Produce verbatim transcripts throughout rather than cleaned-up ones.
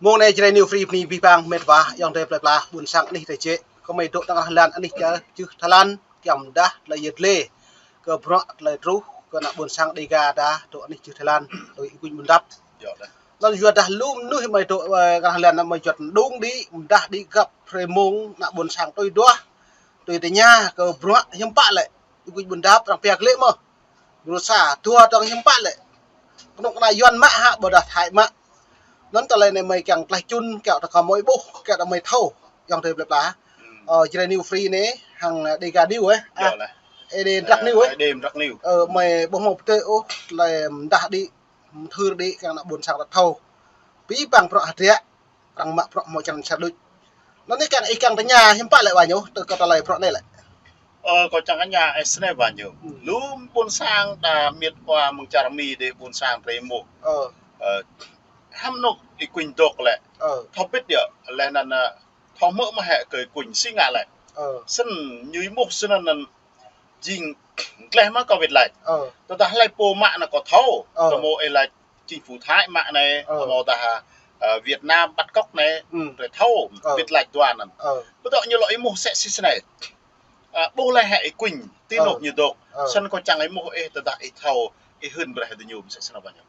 Mông anai Jrai New Free bơni abih bang met wa, ayŏng adơi plơi pla, ƀuôn sang anih tơčĕ. Kơmơi dŏ tơngah lan anih čar čưh Thái Lan, kiăng mơdah tơlơi yet lĕ kơ bruă tơlơi truh kơ ană ƀuôn sang Dega ta dŏ anih čưh Thái Lan, tui Y Quynh Bundap. Anŭn yua dah lu mơnuih mơi dŏ, ơ, tơngah lan mơi juăt đung đĭ, mơdah đĭ găp hrơi mông ană ƀuôn sang tui duah, tui tơña kơ bruă hiư̆m pă lĕ. Y Quynh Bundap arăng pia glaĭ mơ̆. Bruă sa, dua dong hiư̆m pă lĕ. Kơnuk kơna Yuan mă hă, ƀôdah Thái mă. Anŭn tơlơi anai mơi kiăng tlaih čun, kiăng ta kơ mơi ƀuh, kiăng ta mơi thâo, ayŏng adơi plơi pla. Ơ, Jrai New Free anai, hăng, ơ, Dega News, ơ. Ơ, Ê Đê Mdrak News, ơ. Ê Đê Mdrak News. Ơ, mơi ƀuh mơ̆ pơtê ôh, tơlơi mơdah đĭ, mơthưr đĭ, kiăng ană ƀuôn sang ta thâo. Abih bang bruă hơdră, arăng mă bruă hmâo črăn sa đôč. Anŭn anai kiăng ih kiăng tơña hiư̆m pă lĕ wa ñu, tơ kơ tơlơi bruă anai lĕ. Ơ, kâo čang tơña ih snei wa ñu. Lu ƀuôn sang ta miêt wa mơ̆ng čar Mi đĭ ƀuôn sang Brei Mô. Ơ. Ơ, hăm anŏ Y Quynh dŏ lĕ. Ơ. Thâo pĭt yơh, lĕ anŭn, ơ, thâo hmư̆ mơ̆ hĕ kơ Y Quynh si ngă lĕ. Ơ. Snăn ñu ƀuh snăn anŭn jing gleh mă kơ wĭt lač. Ơ. Tơdah hlơi pô mă anŭn kâo thâo. Ơ. Kơ mơ̆ ih lač chính phủ Thái mă anai, ơ, kơ mơ̆ dah, ơ, Việt Nam bắt cóc anai, ơ, thâo, ơ, wĭt lač dua anŭn. Ơ. Ƀu dŏ ñu lŏ ih ƀuh sĕ si snei. Ơ, ƀuh lĕ hĕ Y Quynh, ti anŏ ñu dŏ. Ơ. Snăn kâo čang ih ƀuh ih tơdah ih thâo, ih hưn brơi hĕ tơ ñu sĕ snăn wa ñu.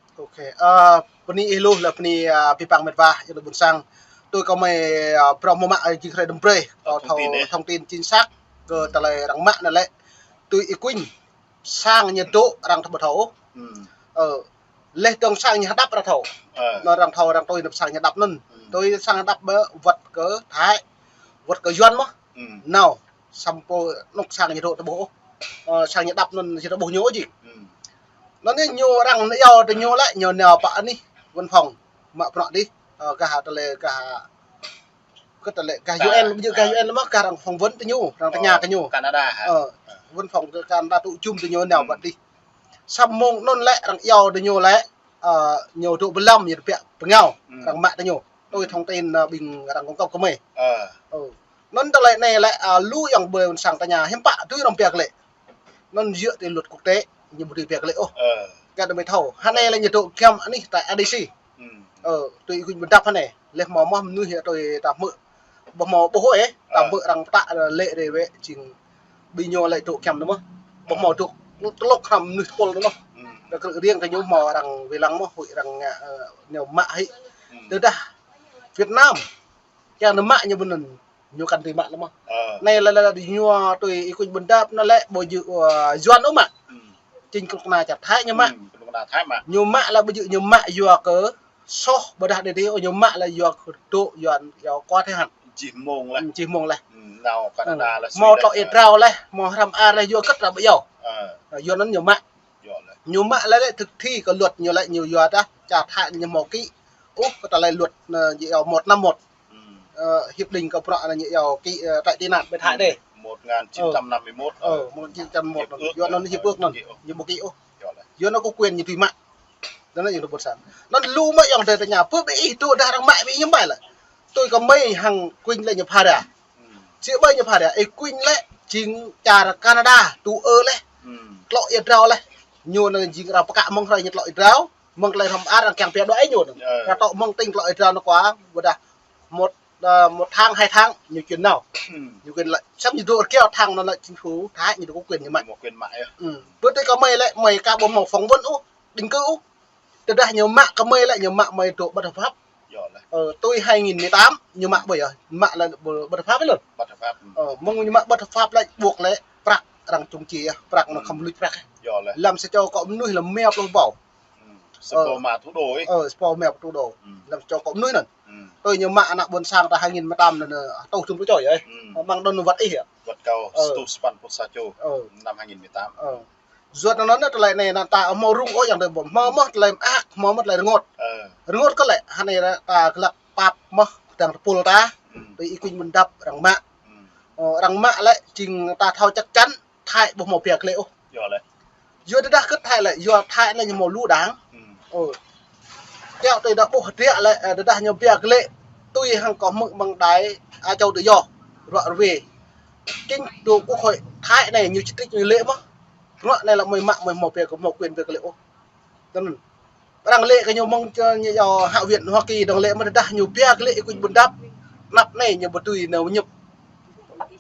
Ơ, bơni ih lu lĕ bơni, ơ, abih bang met wa, ayŏng adơi ƀuôn sang. Tui kơmơi, ơ, prong mơ̆ mă, ơ, jing hrơi đưm brơi. Ơ, kâo thâo thông tin chính xác kơ tơlơi arăng mă anai lĕ. Tui Y Quynh sang ñu dŏ arăng thâo ƀu thâo. Ơ, leh dong sang ñu hơđăp arăng thâo. Ơ. Anŭn arăng thâo arăng tui nao sang ñu hơđăp anŭn. Tui sang hơđăp ƀơi wơ̆t kơ Thái, wơ̆t kơ Yuan mơ̆. Nao, samơ̆ anŏ sang ñu dŏ ta ƀuh ôh. Ơ, sang ñu hơđăp anŭn ñu ta ƀuh ñu ôh jing. Anŭn anai ñu arăng iâu tơ ñu lĕ ñu nao pơ anih văn phòng mă bruă đih. Ơ, gah tơlơi gah kơ tơlơi gah U N, ƀu djơ̆ gah U N mơ̆, gah arăng phỏng vấn tơ ñu, arăng tơña kơ ñu. Canada hă? Ơ, văn phòng kơ Canada tŭ jum tơ ñu nao ƀơi đih. Samơ̆ mông anŭn lĕ arăng iâu tơ ñu lĕ, ơ, ñu dŏ ƀơi lăm ñu tơbiă pơngao, arăng mă tơ ñu. Tui thông tin, ơ, ƀing arăng cung cấp kơ mơi. Ơ. Anŭn tơlơi anai lĕ, ơ, lu ayŏng adơi ƀuôn sang tơña hiư̆m pă tui arăng pia glaĭ. Anŭn djơ̆ tui luật quốc tế, ñu ƀu dưi pia glaĭ ôh. Ơ. Kơ tơmơi thâo. Hơnai lĕ ñu dŏ kiăm anih tại A D C. Ơ, tui Y Quynh Bundap hơnai. Leh hmâo mơ̆ mơnuih tui ta hmư̆. Ƀu hmâo ƀuh ôh, ơ, ta hmư̆ arăng pơtă lĕ rê wĕ jing. Ƀing ñu lĕ dŏ kiăm anŭn mơ̆. Ƀu hmâo dŏ tơlŏk hrăm mơnuih tơpul anŭn mơ̆. Ta krư̆ riêng tơ ñu hmâo arăng wai lăng mơ̆, huĭ arăng, ơ, ñu mă hĭ. Tơdah Việt Nam kiăng nao mă ñu ƀu anŭn. Ñu kăn dưi mă lĕ mơ̆. Ơ. Anai lĕ, lĕ, lĕ ñu tui Y Quynh Bundap anŭn lĕ ƀu djơ̆, ơ, Yuan ôh mă. Chính kơnuk kơna čar Thái ñu mă. Kơnuk kơna Thái mă. Ñu mă lĕ ƀu djơ̆ ñu mă yua kơ soh ƀôdah đe đe ôh, ñu mă lĕ yua kơ dŏ Yuan yua kơ Thái hăn. Jih mông leh. Jih mông leh. Nao Canada leh, hmâo tlŏ ia drao leh, hmâo hrăm ar leh yua kơ tră ƀu iâu. Ơ. Yua anŭn ñu mă. Ñu mă lĕ lĕ thực thi kơ luật ñu lĕ ñu yua dah čar Thái ñu hmâo ký ôh kơ tơlơi luật, ơ, ñu iâu một năm một. Ơ, hiệp định kơ bruă anŭn ñu iâu ký, ơ, trại tị nạn ƀơi Thái đê. Một ngàn chín trăm năm mươi mốt. Ơ, một ngàn chín trăm năm mươi mốt. Hiệp ước. Yua anŭn hiệp ước anŭn. Ñu ƀu ký ôh. Yua anŭn kơ quyền ñu dưi mă. Anŭn ñu ƀu săn. Anŭn lu mơ̆ ayŏng adơi tơña, pơ ƀing ih dŏ dah arăng mă ƀing ih hiư̆m pă lĕ. Tui kơ mơi hăng Quynh lĕ ñu phara. Sĭ ƀai ñu phara, Y Quynh lĕ jing čar Canada, tŭ ư leh. Tlŏ ia drao leh. Ñu anŭn jing arăng pơkă mơ̆ng hrơi ñu tlŏ ia drao, mơ̆ng tơlơi hrăm ar arăng kiăng pia đuaĭ ñu anŭn. Ră tŏ mơ̆ng tĭng tlŏ ia drao anŭn kơ ƀôdah một, ơ, một tháng, hai tháng ñu kiăng nao. Ñu kiăng lĕ, samơ̆ ñu dŏ rơkiao tháng anŭn lĕ chính phủ Thái ñu dŏ có quyền ñu mă. Có quyền mă yơh. Bơ tui kơ mơi lĕ, mơi aka ƀu hmâo phỏng vấn ôh, định cư ôh. Tơdah ñu mă kơ mơi lĕ ñu mă mơi dŏ bất hợp pháp. Ơ, tui hai nghìn mười tám ñu mă ƀơi yơh, mă lĕ bất hợp pháp lĕ. Bất hợp pháp. Ơ, mơ̆ng ñu mă bất hợp pháp lĕ buộc lĕ prăk arăng chung chia, prăk anŭn khŏm luč prăk. Lăm sa čô akŏ mơnuih lăm rơma pluh ƀâo. Sa ƀâo rơma pluh đô ih. Ơ, sa ƀâo rơma pluh đô. Lăm sa čô akŏ mơnuih anŭn. Tui ñu mă ană ƀôn sang ta hai nghìn mười tám anŭn, ơ, tŏ tŭm pluh čô yơh. Mơ̆ng anŭn wơ̆t ih yơh. Wơ̆t kâo, sa rơtuh sapăn pluh sa čô. Năm hai nghìn mười tám. Ơ. Yua anŭn tơlơi anai anŭn ta hmâo rŭng ôh ayŏng adơi ƀuh. Hmâo mơ̆ tơlơi mơak, hmâo mơ̆ tơlơi rơngot. Rơngot kơ lĕ, hơnai ta glăk pap mơ̆, đang tơpul ta. Tui Y Quynh Bundap arăng mă. Ơ, arăng mă lĕ, jing ta thâo chắc chắn, Thái ƀu hmâo pia glaĭ ôh. Yua tơdah kơ Thái lĕ, yua Thái lĕ ñu hmâo lu đang. Ơ. Kiăo tui dah ƀuh hơdră lĕ, ơ, tơdah ñu pia glaĭ, tui hăng kơ hmư̆ mơ̆ng đài Á Châu Tự Do. Ruă rơwe. Chính phủ quốc hội Thái anai ñu čih tĭt ñu lĕ mơ̆. Bruă anai lĕ mơi mă mơi hmâo pia kơ hmâo quyền pia glaĭ ôh. Tơnăn. Arăng lĕ kơ ñu mơ̆ng, ơ, ñu yua Hạ viện Hoa Kỳ, dong lĕ mơ̆ tơdah ñu pia kơ lĕ ih kuñ ƀơ̆n đăp, anăp anai ñu ƀu dưi nao ñŭp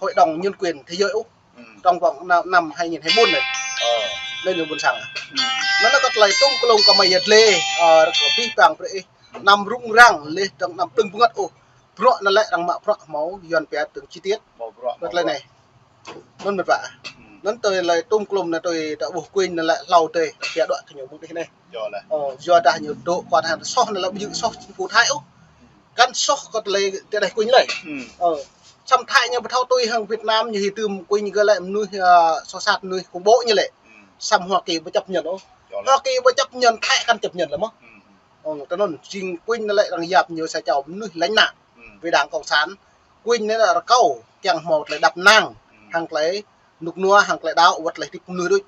Hội đồng Nhân quyền Thế giới ôh. Trong vòng năm, năm hai nghìn hai mươi bốn anai. Anai ñu ƀơ̆n sang. Anŭn kơ tơlơi tôm klông kơ mơi yăt lĕ, ơ, kơ pih pang brơi ih. Anăm rŭng răng lĕ dong anăm đơ̆ng bơngăt ôh. Bruă anŭn lĕ arăng mă bruă hmâo, Yuan pia từng chi tiết. Kơ tơlơi anai. Anŭn mơ̆n pă. Anŭn tơlơi tôm klông anai tui ta ƀuh kuñ anŭn lĕ hlâo tơi, pia đuaĭ kơ ñu mơ̆ng dih anai. Ơ, yua dah ñu dŏ kuan hăng soh anŭn lĕ ƀu djơ̆ soh chính phủ Thái ôh. Kăn soh kơ tơlơi tơdah kuñ lĕ. Ơ, samơ̆ Thái ñu ƀu thâo tui hăng Việt Nam ñu hơtưm kuñ gơ̆ lĕ mơnuih, ơ, soh sat mơnuih khủng bố ñu lĕ. Samơ̆ Hoa Kỳ ƀu chấp nhận ôh. Hoa Kỳ ƀu chấp nhận, Thái kăn chấp nhận lĕ mơ̆. Ơ, tơ anŭn jing kuñ anŭn lĕ arăng yap ñu sa čô mơnuih lánh nạn. Vì đảng Cộng sản, kuñ anŭn lĕ rơkâo kiăng hmâo tơlơi đăp năng, hăng tơlơi rơnŭk rơnua, hăng tơlơi đaŏ, wơ̆t tơlơi hơdip mơnuih đôč.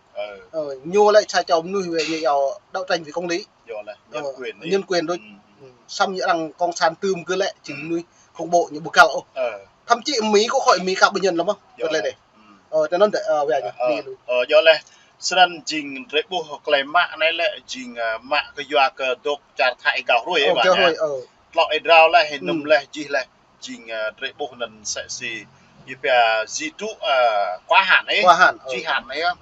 Ơ, ñu lĕ sa čô mơnuih wĕ ñu yua đấu tranh vì công lý. Nhân quyền đôč. Samơ̆ ñu arăng Cộng sản tưm gơ̆ lĕ, jing mơnuih khủng bố ñu ƀu găl ôh. Thậm chí Mỹ, Quốc hội Mỹ kơ ƀu nhận lĕ mơ̆. Wơ̆t lĕ dih. Ơ, tơ anŭn dih, ơ, wĕ ñu. Ơ, yua lĕ, snăn jing drơi ƀuh tơlơi mă anai lĕ, jing, ơ, mă kơ yua kơ dŏ čar Thái gao hruê, ơ, gao hruê, ơ. Tlŏ ih drao lĕ, hĭ nŭm lĕ, jih lĕ. Jing, ơ, drơi ƀuh anŭn sĕ si, ih pia zi tŭ, ơ, quá hạn anai. Quá hạn, ơ. Jih hạn anai, ơ.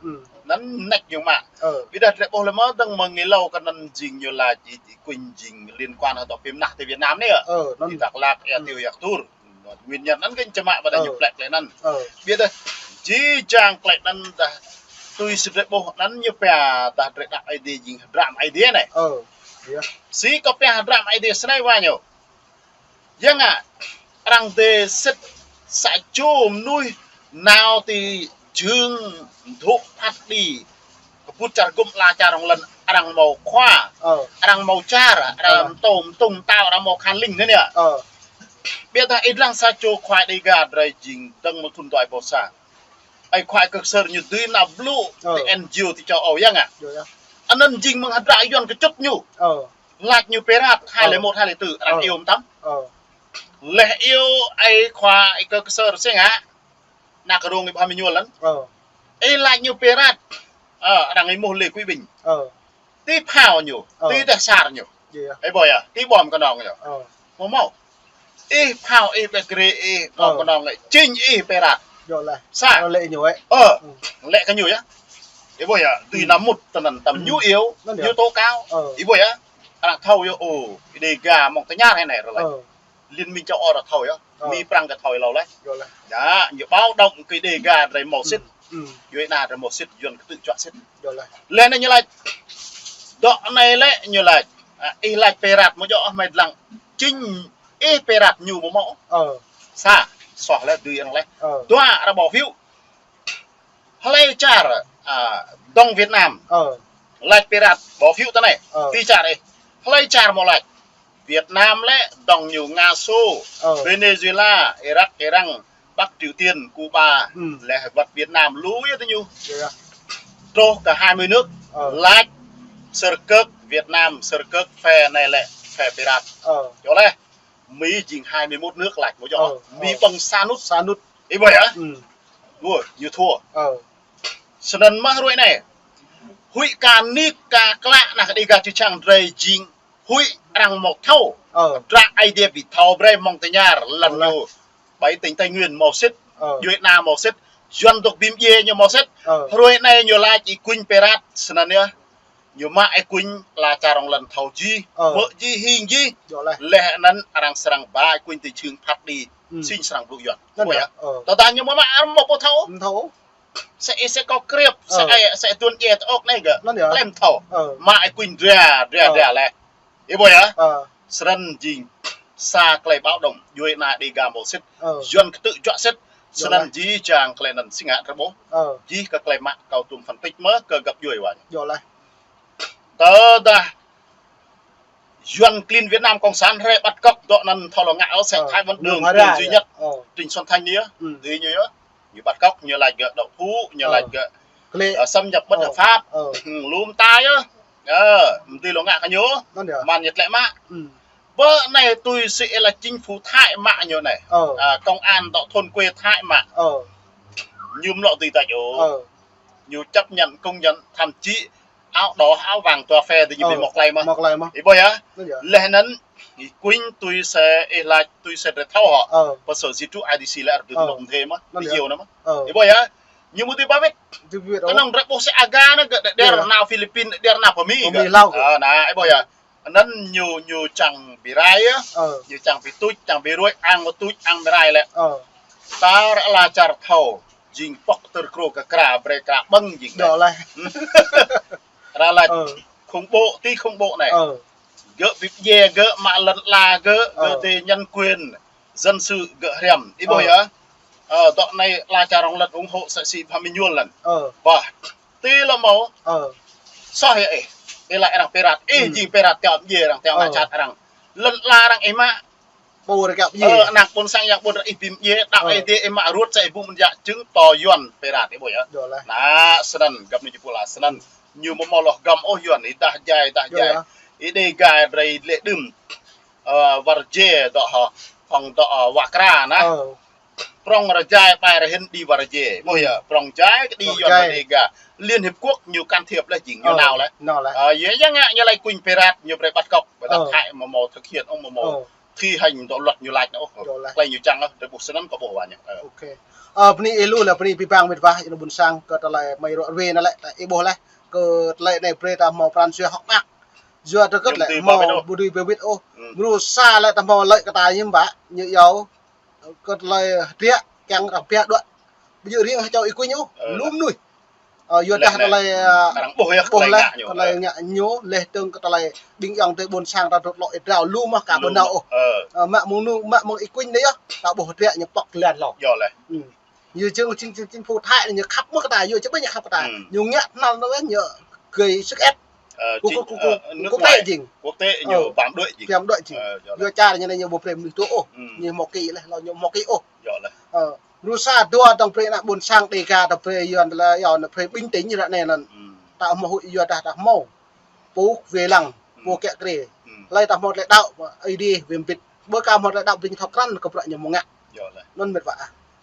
Anŭn nĕk ñu mă. Ơ. Ƀiădah drơi ƀuh lĕ mơ̆ dơ̆ng mơ̆ng ih hlâo kơ anŭn jing ñu laĭ ih, ih kuñ jing liên quan hơdŏ phim nah tơ Việt Nam anai, ơ. Ơ, anŭn. Ih Dak Lak, ih Tiêu Yak Tur. Nguyên nhân anŭn kơ ñu čơmă ƀơi anai ñu plĕk tơlơi anŭn. Ơ. Ƀiădah, jih jang tơlơi anŭn dah tui si drơi ƀuh anŭn ñu pia dah drơi đăp Aê Diê jing hơdră Aê Diê anai. Ơ. Yơh. Si kơ pia hơdră Aê Diê snei wa ñu. Yua ngă, arăng dê sĭt sa čô mơnuih nao ti jơ̆ng mơdŭk phat đĭ kơƀut čar gŭm ala čar rŏng lăn, arăng hmâo khua, ơ, arăng hmâo čar, arăng, ơ, mtô mtŭng mtao, arăng hmâo khan ling anai yơh. Ơ. Ƀiădah ih lăng sa čô khua Dêga drơi jing dơ̆ng mơ̆ng thŭn dua êbâo sa. Ơi khua Kơ Ksơr ñu dưi nao blŭ, ơ, ti N G O ti châu Âu yơh ngă. Yơh, yơh. Anŭn jing mơ̆ng hơdră Yuan kơčŭt ñu. Ơ. Laĭ ñu pirate, hai lẻ một, hai lẻ tư, arăng, ơ, iâu mơtam. Ơ. Leh iâu ơi khua Kơ Ksơr sĕ ngă. Ană kơ rông ih ƀu hmâo ñu lăn. Ơ. Ih laĭ ñu pirate. Ơ, arăng ih mơ̆ Lê Quý Bình. Ơ. Ti phao ñu, ơ, ti teh sar ñu. Yơh. Ih ƀuh yơh, ti bom kơnong ñu. Ơ. Mơ̆ hmâo. Ih phao ih ƀĕ krê ih, bom, ơ, kơnong lĕ, jing ih pirate. Yơh lĕ. Sa. Ơ, lĕ ñu wĕ. Ơ, lĕ kơ ñu yơh. Ih ƀuh yơh, tui, ơ, nao mŭt tơ anŭn tăm, ơ, ñu iâu, anŭn yơh, ñu tố cáo. Ơ. Ih ƀuh yơh. Arăng thâo yơh, ơ, Dêga mơ̆ng tơña hơnai rơlai. Ơ. Liên minh châu Âu arăng thâo yơh. Ơ. Mi Prăng kơ thâo hlâo leh. Yơh lĕ. Yă, ñu báo động kơ Dêga drơi hmâo sĭt. Ơ. Ơ. Yuan anai drơi hmâo sĭt, Yuan kơtư̆ juă sĭt. Yơh lĕ. Leh anai ñu laĭ. Dŏ anai lĕ ñu laĭ. Ơ, ih laĭ pirate mơ̆ djơ̆ ôh mơi lăng. Jing ih pirate ñu ƀu hmâo. Ơ. Sa, soh leh dưi arăng leh. Ơ. Dua, arăng bỏ phiếu. Hlơi čar, ơ, dŏng Việt Nam. Ơ. Laĭ pirate, bỏ phiếu tơ anai. Ơ. Ti čar ih. Hlơi čar hmâo laĭ. Việt Nam lĕ dŏng ñu Nga Xô, ơ, Venezuela, Irak, Iran, Bắc Triều Tiên, Cuba, ơ, leh wăt Việt Nam lu yơh tơ ñu. Yơh, yơh. Truh kơ hai mươi nước, ơ, laĭ sơr kơ̆k Việt Nam, sơr kơ̆k phe anai lĕ phe pirate. Ơ. Yơh leh. Mi jing hai mươi mốt nước laĭ mơ̆ djơ̆. Ơ, Mi, ơ, ƀơ̆ng sa nŭt. Sa nŭt. Ih ƀuh yơh? Ơ. Ơ, ñu thua. Ơ. Snăn mơ̆ hruê anai. Huĭ kơ anih kơ klă ană kơ Dêga čư̆ čang drơi jing. Huĭ arăng hmâo thâo. Ơ. Hơdră Aê Diê ƀu thâo brơi mơ̆ng tơña lăn, ơ, lĕ, ñu. Bảy tỉnh Tây Nguyên hmâo sĭt. Ơ. Yuan anai hmâo sĭt. Yuan dŏ bim djiê ñu hmâo sĭt. Ơ. Hruê anai ñu laĭ ih kuñ pirate snăn yơh. Ñu mă ih kuñ ala čar rŏng lăn thâo jih, ơ, mơ̆ jih, hing jih. Yơh leh. Leh anăn arăng srăng ba ih kuñ ti jơ̆ng phat đĭ, ơ, sĭt srăng blŭ Yuan. Anŭn yơh. Ơ. Tơdah ñu mơ̆ mă arăng mơ̆ ƀu thâo. Mơ̆ thâo. Sĕ ih sĕ kơ kriêp, ơ, sĕ ih sĕ tuôn djai tơ ôk anai gơ̆. Anŭn yơh. Klem thâo. Ơ. Mă ih kuñ dra, dra, ơ, dra leh. Ih ƀuh yơh? Ơ. Snăn jing sa tơlơi báo động, Yuan anai Dêga hmâo sĭt. Ơ. Yuan kơtư̆ juă sĭt. Yơh leh. Snăn jih jang tơlơi anăn sĭt ngă drơi ƀuh. Ơ. Jih kơ tơlơi mă kâo tuôm phân tích mơ̆ kơ găp djuê wa. Yơh leh. Tơdah Yuan klin Việt Nam Cộng sản hrơi bắt cóc dŏ anăn thâo lŏ ngă ôh sĕ, ơ, Thái Văn Đường, Đường duy nhất. Ơ. Trịnh Xuân Thanh anai yơh. Ơ. Dưi ñu yơh. Ñu bắt cóc, ñu laĭ gơ̆ độc phủ, ñu, ơ, laĭ gơ̆, ơ, xâm nhập bất hợp pháp. Ơ. Ơ. Ơ, lu mơta yơh. Ơ, mơ̆ dưi lŏ ngă kơ ñu. Anŭn yơh. Mơ̆n ñu tlĕ mă. Ơ. Bơ anai tui si ih laĭ chính phủ Thái mă ñu anai. Ơ. Ơ, công an dŏ thôn quê Thái mă. Ơ. Ñu mlŏ dưi tač ôh. Ơ. Ñu chấp nhận, công nhận, thậm chí áo đỏ, áo vàng, tua phe tơ ñu ƀu mŏk lơi mơ̆n. Mŏk lơi mơ̆n. Ih ƀuh yơh. Anŭn yơh. Laih anŭn, ih kuing tui se, ih laĭ tui se drơi thâo hŏ. Ơ. Pơ sơ Situ IDC lĕ arăng tui tơlŭk mơdê mơ̆n. Anŭn yơh. Video anŭn mơ̆n. Ơ. Ih ƀuh yơh. Ñu mơ̆ tui ba wĭt. Tui ba wĭt, ơ. Kơnơ̆ng drơi ƀuh se aga anŭn gơ̆ đe-, đer nao Philippin, đer nao pơ Mi gơ̆. Pơ Mi hlâo gơ̆. Ơ, anŭn, ih ƀuh yơh. Anŭn ñu, ñu čang ƀu rai yơh. Ơ. Ñu čang ƀu tuč, čang ƀu ruai, ang ƀu tuč, ang ƀu rai lĕ. Ơ. Ta ră ala čar thâo, jing pŏk tơr krô kơ kra, brơi kra ƀơ̆ng jing. Dŏ lĕ. Ră ala khủng bố, ti khủng bố anai. Ơ. Gơ̆ ƀu djơ̆, gơ̆ mă lŏn ala gơ̆, gơ̆ ti nhân quyền, dân sự gơ̆ hriăm. Ih ƀuh yơh. Ơ, dŏ anai ala čar rŏng lŏn ủng hộ sa si pha mi ñuôl lŏn. Ơ. Ƀuh. Ti lơ mâo. Ơ. Soh yơh ih. Ih laĭ arăng pirat. Ih jing pirat tiŏ mdjê arăng tiŏ ngă čat arăng. Lŏn ala arăng ih mă. Ƀu rơkâo mdjê. Ơ, ană ƀôn sang yang ƀôn arăng ih ƀu mdjê. Đăo ih dê ih mă ruăt sa ih ƀu mơ̆n jak čưng tơ Yuan pirat ih ƀuh yơh. Dŏ lĕ. Anŭn, snăn găp anai jing pô la snăn. Ñu mơ̆ mâo lŏh găm ôh Yuan ih dah jai, dah jai. Ih Đêga drơi lĕ đưm. Ơ, war jê dŏ hŏ. Phŏng dŏ, ơ, wa kra anŭn. Ơ. Prŏng rơjai ƀai rơhĭn đĭ war jê. Ƀuh yơh, prŏng jai kơ đĭ Yuan Đêga. Liên Hiệp Quốc ñu can thiệp lĕ jing, ñu nao lĕ. Nao lĕ. Ơ, yơh, yơh ngă ñu laĭ kuing pirat, ñu brơi bắt cóc. Ƀôdah Thái mơ̆ mâo thực hiện, ôh mơ̆ mâo thi hành dŏ luật ñu laĭ anŭn ôh. Dŏ lĕ. Tơlơi ñu čang ôh, drơi ƀuh snăn kơ ƀuh wa ñu. Ơ. Ok. Ơ, bơni ih lu lĕ, bơni ih pơblang mĭt wa, ih ană ƀôn sang, kơ tơlơi mơi ruă ruê anŭn lĕ, ih ƀuh lĕ, kơ tơlơi anai brơi ta hmâo pran jua hŏk mơak. Yua tơkơt lĕ, hmâo ƀu dưi ba wĭt ôh. Mrô sa lĕ ta hmâo lĕ kơ ta ñu ƀă, ñu yua kơ tơlơi hơdră kiăng arăng pia đuaĭ. Ƀu djơ̆ riêng hơčâo ih kuing ôh, lu mơnuih. Ơ, yua dah tơlơi, ơ, arăng ƀuh yơh, ƀuh tơlơi ngă ñu. Tơlơi ngă ñu, laih dơ̆ng kơ tơlơi ƀing ayŏng adơi ƀôn sang ta rơ̆t lŏ ih drao lu mơ̆ ka ƀu nao ôh. Ơ, mă mơ̆ng ñu, mă mơ̆ng ih kuing anai yơh, ta ƀuh hơdră ñu pŏk lan lŏ. Yơh lĕ. Ñu jing, jing, jing, chính phủ Thái anai ñu khăp mơ̆ kơ ta, yua čơ ƀĕ ñu khăp kơ ta. Ñu ngă tơhnal anŭn ñu gây sức ép. Ơ, quốc tế jing. Quốc tế ñu băm đuaĭ jing. Băm đuaĭ jing. Ơ, yơh lĕ. Yua čar ñu anai ñu ƀu brơi mơnuih tŭ ôh. Ñu hmâo kơ lĕ, lŏ ñu hmâo kơ ôh. Yơh lĕ. Ơ, mrô sa dua dơ̆ng brơi ană ƀôn sang Đêga ta brơi Yuan tơlơi yua anŭn brơi bình tĩnh ră anai anŭn. Ta hmâo huĭ yua dah ta hmâo. Pô wai lăng, pô kiă kriê. Hlơi ta hmâo tơlơi đăo, Ơi Adai wai mbĭt. Ƀơ ka hmâo tơlơi đăo ƀing thâo krăn kơ bruă ñu hmâo ngă. Anŭn mĭt wa.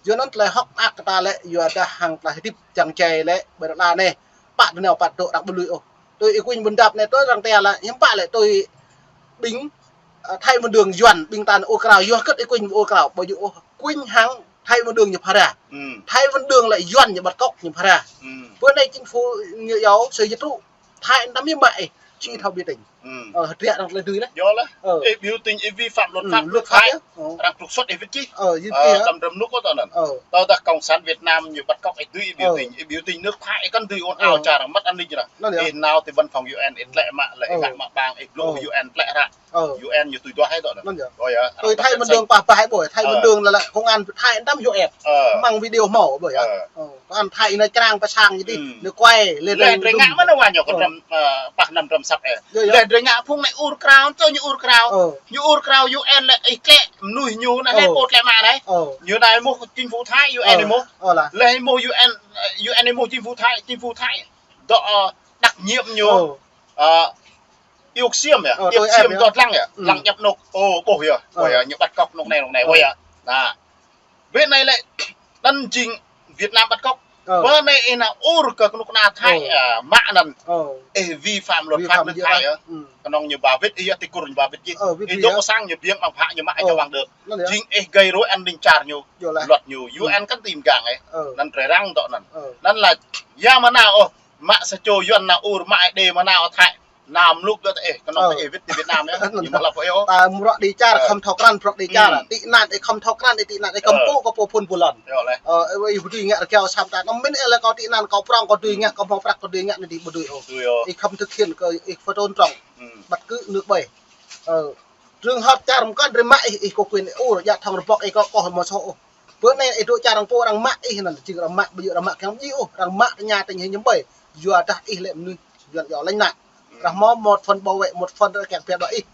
Yua anŭn tơlơi hŏk mơak kơ ta lĕ, yua dah hăng tơlơi hơdip jăng jai lĕ, ƀơi anai anai. Pă tơ nao pă dŏ arăng ƀu lui ôh. Tui ih kuing ƀôn dap anai tui arăng tia lĕ, hiư̆m pă lĕ tui ƀing, ơ, Thái Văn Đường Yuan, ƀing ta anŭn ur krao, yua hơget ih kuing ur krao, ƀu djơ̆ ôh, kuing hăng Thái Văn Đường ñu phara. Thái Văn Đường lĕ Yuan ñu bắt cóc ñu phara. Bơ anai chính phủ ñu yua sơ yơh tru. Thái anŭn tam yơh mă ih, či thâo biểu tình. Ơ, hơdră arăng tơlơi dưi lĕ. Yơh lĕ. Ơ. Ih biểu tình, ih vi phạm luật pháp nước Thái. Arăng trục xuất ih wĭt čih. Ơ, yơh tăm drăm nuk kơ tơ anŭn. Tơdah cộng sản Việt Nam ñu bắt cóc ih dưi ih biểu tình, ih biểu tình nước Thái kăn dưi ôn ao čar arăng mất an ninh anŭn. Ih nao ti văn phòng U N, ih tlĕ mă lĕ, ih ngă mă ƀang, ih blŭ U N tlĕ ră. U N ñu tui duah ih tơ anŭn. Anŭn yơh. Ơ yơh. Tui Thái Văn Đường pah pah ih ƀuh, Thái Văn Đường lĕ, lĕ công an Thái anŭn tam U N. Mơ̆ng video hmâo ƀuh yơh. Ơ. Ơ, kơ anŭn Thái anai črang pơ sang ñu dih, ñu quay, lĕ drơi ngă mơ̆n wa ñu kơ drăm, ơ, pah năm drăm săp ih. Lĕ drơi ngă phung anai ur krao, tơ ñu ur krao. Ñu ur krao U N lĕ ih tlĕ mơnuih ñu anai, lĕ pô tlĕ mă anai. Ñu anai mơ̆ chính phủ Thái, U N mơ̆. Lĕ mơ̆ U N, ơ, U N mơ̆ chính phủ Thái, chính phủ Thái. Dŏ, ơ, đặc nhiệm ñu. Ơ. Ơ, iuk xiêm yơh, iuk xiêm dŏ lăng yơh, lăng djăp nuk. Ơ, ƀuh yơh, ƀuh yơh, ñu bắt cóc nuk anai, nuk anai, ƀuh yơh. Anŭn. Bơ anai lĕ, anŭn jing Việt Nam bắt cóc. Bơ anai ih nao ur kơ kơnuk kơna Thái, ơ, mă anŭn. Ih vi phạm luật pháp nước Thái yơh. Kơnơ̆ng ñu ba wĭt, ih yơh ti kur ñu ba wĭt jih. Ih dŏ sang ñu biang ƀăng phă ñu mă ih čơ wang đơ̆k. Jing ih gây rối an ninh čar ñu, luật ñu, U N kăn dưi mgang ih. Anŭn drơi arăng dŏ anŭn. Anŭn lĕ, yua mơ̆ nao ôh, mă sa čô Yuan nao ur, mă ih đe mơ̆ nao Thái. Nam luk gơ̆ tơ ih, kơnơ̆ng tơ ih wĭt ti Việt Nam yơh. Ñu mơ̆ lăp ôh. Ta mrô đĭ čar, khŏm thâo krăn, mrô đĭ čar. Tị nạn ih khŏm thâo krăn, ih tị nạn ih khŏm pô kơ pô phun pô lŏn. Yơh lĕ. Ơ, ih ƀu dưi ngă rơgao sam ta. Năm mĭn ih lĕ kâo tị nạn, kâo prŏng, kâo dưi ngă, kâo hmâo prăk, kâo dưi ngă anai dih ƀu dưi ôh. Ih khŏm thực hiện kơ ih pơtrun trŏng. Bất cứ nước ƀơi. Ơ, trường hợp čar mơkăn drơi mă ih, ih có quyền ih ur, djă thŏng rơbŏk ih kơ kâo hmâo soh ôh. Bơ anai ih dŏ čar arăng pô arăng mă ih anŭn, jing arăng mă, ƀu djơ̆ arăng mă kiăng mơ̆ ih ôh, arăng mă tơña tơña hiư̆m ƀơi. Yua dah ih lĕ mơnuih Yuan yua lĕ anŭn. Arăng hmâo một phần bảo vệ, một phần arăng kiăng pia đuaĭ ih.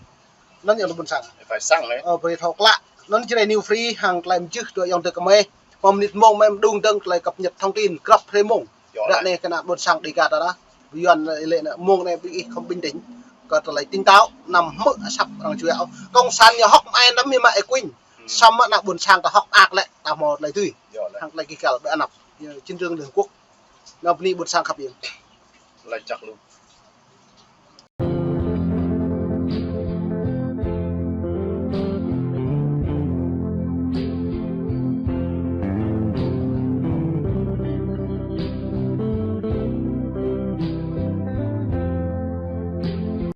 Anŭn yơh ană ƀôn sang. Phải sẵn lĕ. Ơ, brơi thâo klă. Anŭn Jrai New Free hăng tơlơi mơjưh dua ayŏng adơi kơmơi. Pơmĭn mông mơ̆ đung dơ̆ng tơlơi cập nhật thông tin, grăp hrơi mông. Ră anai kơ ană ƀôn sang Đêga ta ră. Yuan lĕ anai mông anai ƀing ih khŏm bình tĩnh. Kơ tơlơi tỉnh táo, anăm hmư̆ asăp arăng juă ôh. Cộng sản ñu hŏk mă ih anăm mă ih kuing. Samơ̆ ană ƀôn sang ta hŏk mơak lĕ, ta hmâo tơlơi dưi. Hăng tơlơi gih găl ƀơi anăp. Yơh, chiến trường Liên Hợp Quốc. Anŭn bơni ƀôn sang khăp yơh. Laĭ čăk lu.